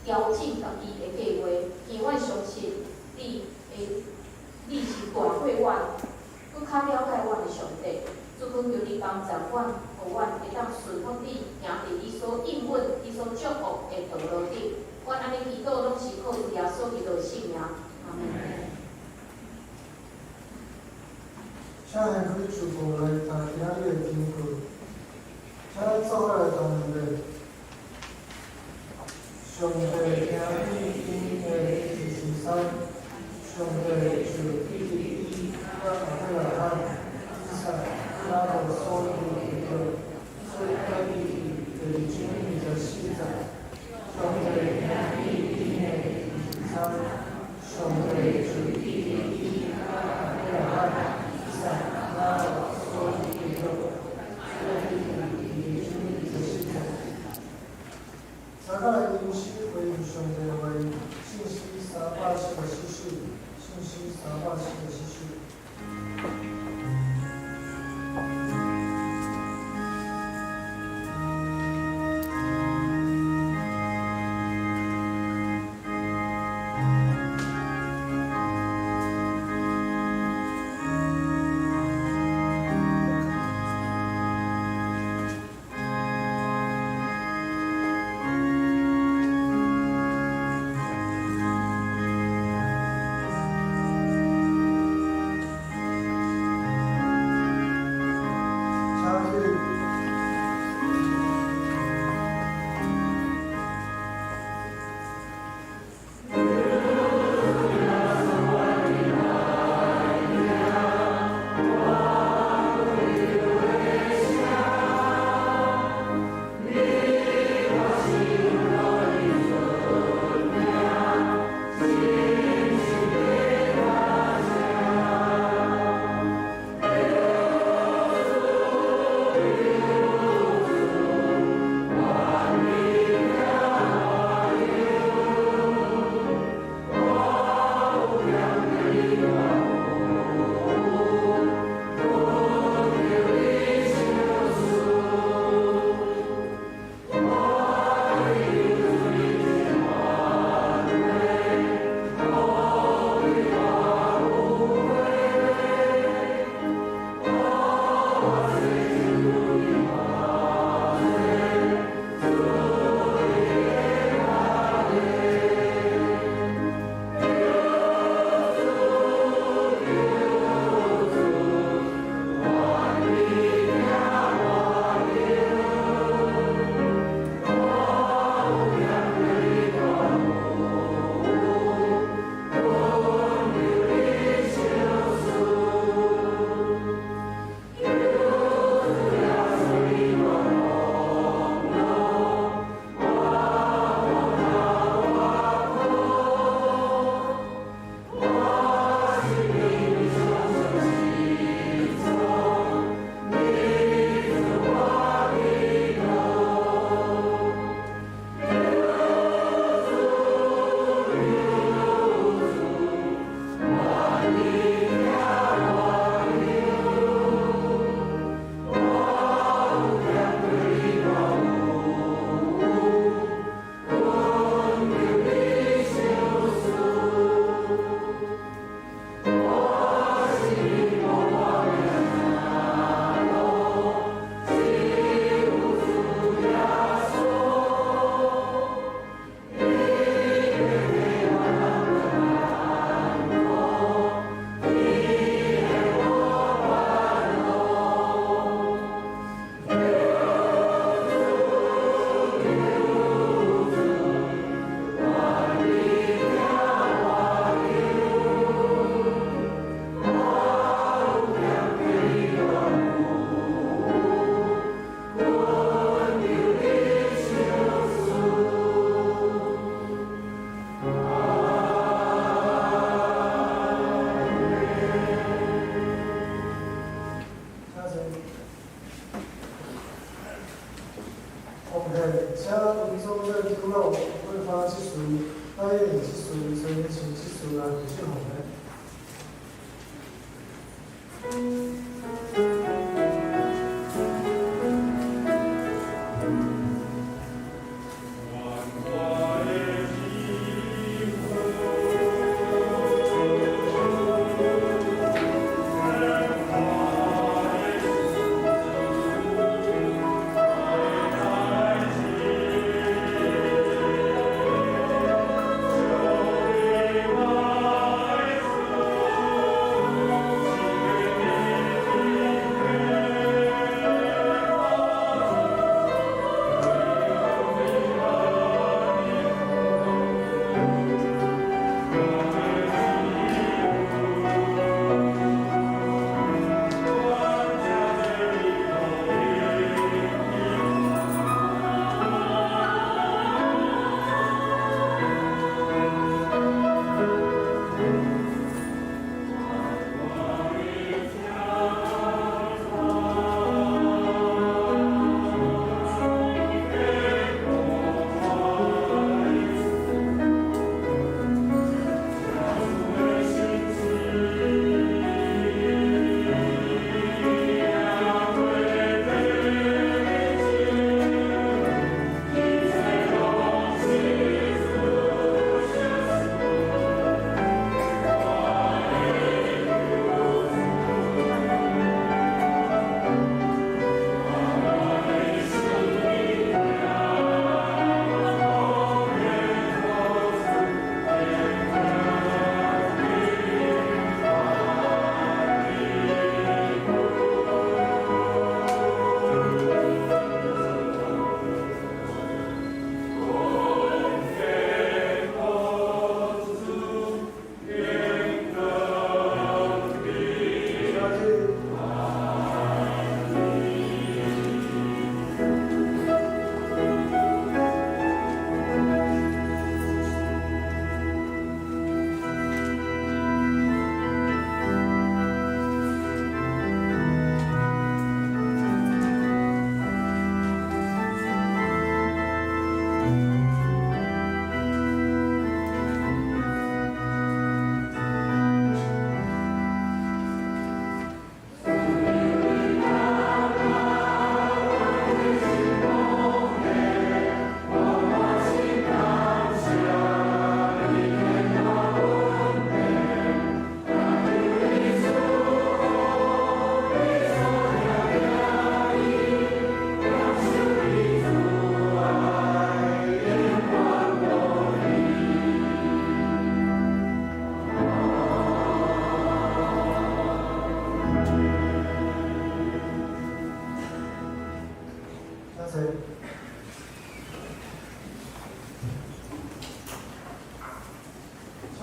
Speaker 3: 調整家己的計劃，因為阮相信你會，你是大過阮，閣較了解阮的上帝。主懇求你幫助阮，予阮會當順服你，行佇你所應允、你所祝福的道路頂。阮按呢祈禱，攏是靠主耶穌基督的聖名。阿門。
Speaker 2: 請掀開書簿來讀今仔日的經課，請咱做伙來讀兩遍。上帝聽見𪜶的二十三，上帝就記得伊佮亞伯拉罕、以撒、雅各所立的約，出埃及記第2章24節。上帝聽見𪜶的二十三，三甲來吟詩回應上帝話，聖詩374首，聖詩374首。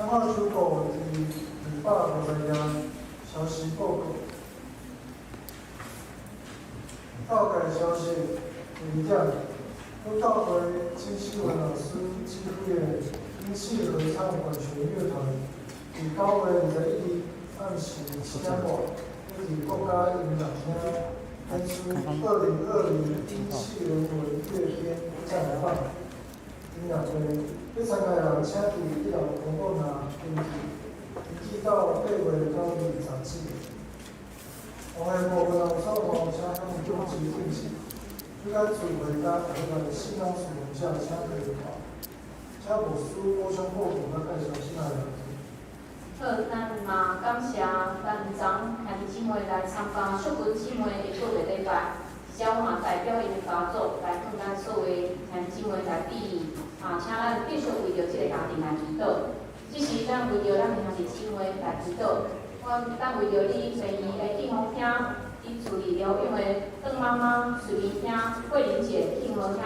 Speaker 2: 参考首部伫250页消息报告。教界消息第二点，由教会金希文老师指挥的英气合唱管弦乐团，伫9月21日暗时7点半，欲伫国家音乐厅演出2020英气人文乐天绽放音乐会。欲参加的人，请伫一楼公告栏登记，登记到8月9日截止。王的部分有错误，请向总机订正。主咱自会甲海外的信仰使用者，请提看。请牧师补充报告佮介绍新的内容。
Speaker 3: 好，咱嘛感谢咱昨兄弟姊妹來參加淑文姊妹的告別禮拜，而且我嘛代表𪜶的家族來向咱所有的兄弟姊妹來致意，啊，請咱繼續為著這个家庭來祈禱。這時，咱為著咱的兄弟姊妹來祈禱，咱為著你病院的慶福兄，佇厝裡療養的鄧媽媽、瑞明兄、慧玲姐、慶和兄、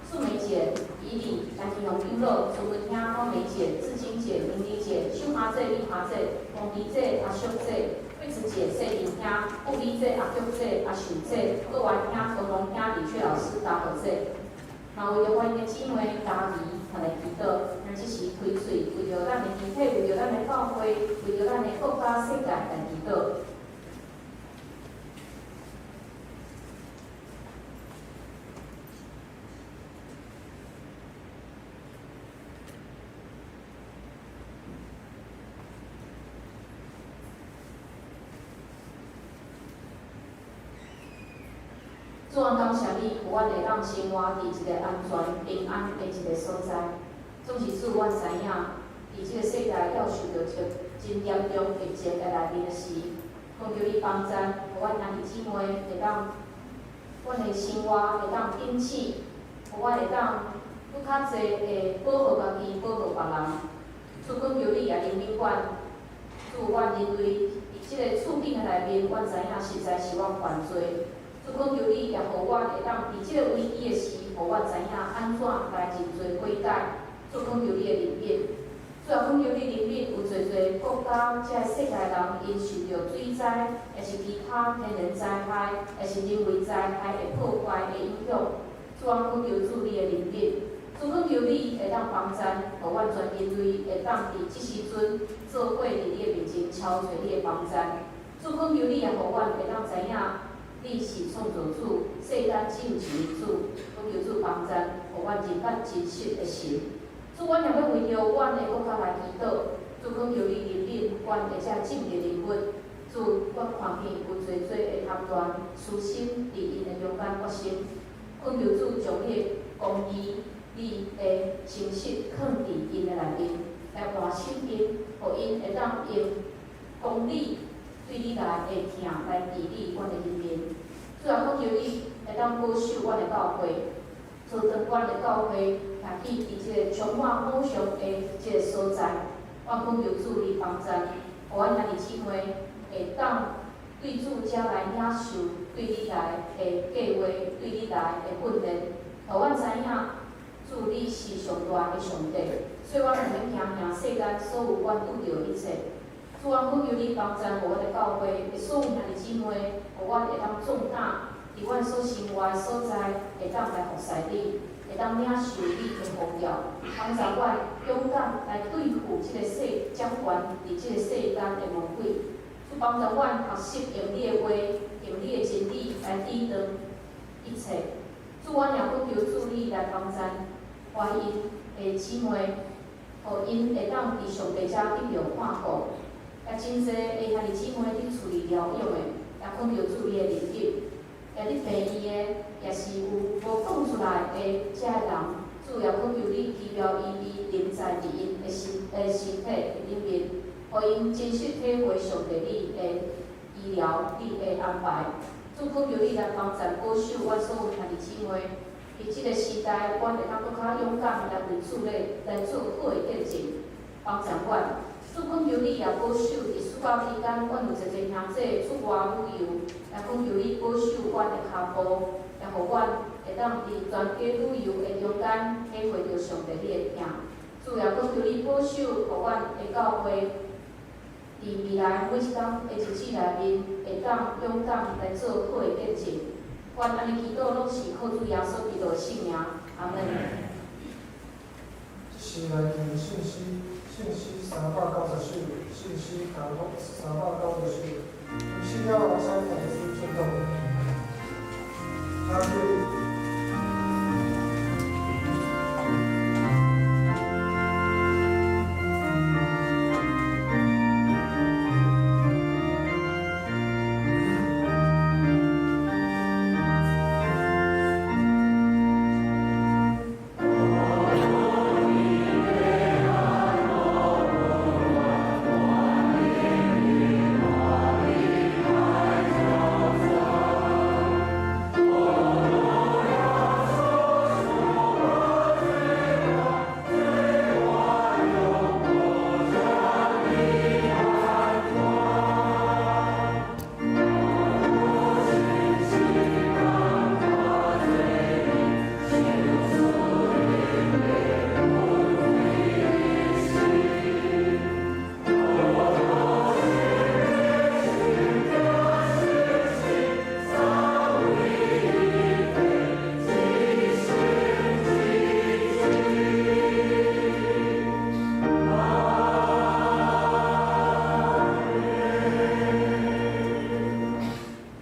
Speaker 3: 素梅姐、以禮、陳金龍長老、淑文兄、方梅姐、志清姐、玲玲姐、秀華姐、李華姐、王迪姐、阿淑姐、惠子姐、谢玲兄、顾美姐、阿玉姐、阿秀姐、郭元兄、何龙兄、李雀老師、大和姐，嘛為著阮的姊妹嘉怡，來祈禱，咱這時開喙，為著咱的身體，為著咱的教會，為著咱的國家世界來祈禱。主啊，感謝你，予阮會當生活佇一個安全、平安的一個所在。總是主，阮知影，佇這個世界猶受著一個真嚴重疫情的內面的時，懇求你幫贊，予阮兄弟姊妹會當，阮的生活會當警醒，予阮會當閣較濟會保護家己，保護別人。主懇求你也憐憫阮，主，阮人類佇這個處境的內面，阮知影實在是阮犯罪。主懇求你，也予阮會當佇這個危機的時，予阮知影按怎來認罪悔改。主懇求你的憐憫，主啊，懇求你憐憫有濟濟國家，這个世界人𪜶受著水災，抑是其他天然災害，抑是人為災害的破壞的影響。主啊，懇求主你的憐憫，主懇求你會當幫贊，予阮全人類會當佇這時陣做伙佇你的面前敲揣你的幫贊。主懇求你也予阮會當知影。你是創造主，世間只有一位主，懇求主幫贊，予阮認捌真實的神。主，阮也欲為著阮的國家來祈禱，主懇求你憐憫阮的這政治人物。主，我看見有濟濟的貪亂、私心佇𪜶的中間發生，懇求主將你的公義、你的誠實囥佇𪜶的內面，來喚醒𪜶，予𪜶會當用公理對你來的疼來治理阮的人民。主啊，懇求你會當保守阮的教會，做當阮的教會徛起佇這個充滿偶像的這個所在。我懇求主你幫贊，予阮兄弟姊妹會當對主遮來領受對你來的計劃，對你來的訓練，予阮知影主你是上大的上帝，所以阮毋免驚驚世間所有阮拄著的一切。主啊，懇求你幫贊，予阮的教會的所有兄弟姊妹，予阮會當壯膽，佇阮所生活的所在，會當來服侍你，會當領受你的呼召，幫助阮勇敢來對付這個世掌權佇這個世間的魔鬼。主幫助阮學習用你的話，用你的真理來抵擋一切。主，阮也懇求主你來幫贊懷孕的姊妹，予𪜶會當佇上帝遮得著看顧。也真濟的兄弟姊妹佇厝裡療養的，也懇求主你的憐憫。也佇病院的，也是有無放出來的這个人，主也懇求你奇妙醫治臨在佇𪜶的身體裡面，予𪜶真實體會上帝你的醫療、你的安排。主懇求你來幫贊保守阮所有兄弟姊妹，佇這個時代，阮會當閣較勇敢來為主咧來做好的見證，幫贊阮。主懇求你也保守佇暑假期間，阮有濟濟兄弟出外旅遊，也懇求你保守阮的跤步，也予阮會當佇全家旅遊的中間體會著上帝你的疼。主也閣求你保守，予阮的教會，佇未來每一工的日子內面，會當勇敢來做好的見證。阮按呢祈禱，攏是靠主耶穌基督的聖名，阿門。
Speaker 2: 這是來自聖詩，聖詩390首，聖詩390首。有需要我請牧師傳道。請注意。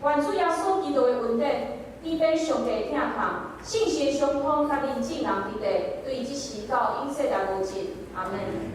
Speaker 3: 願主耶穌基督的恩典、天父上帝疼痛、聖神相通，佮恁眾人佇咧，對這時到永世來無盡。阿門。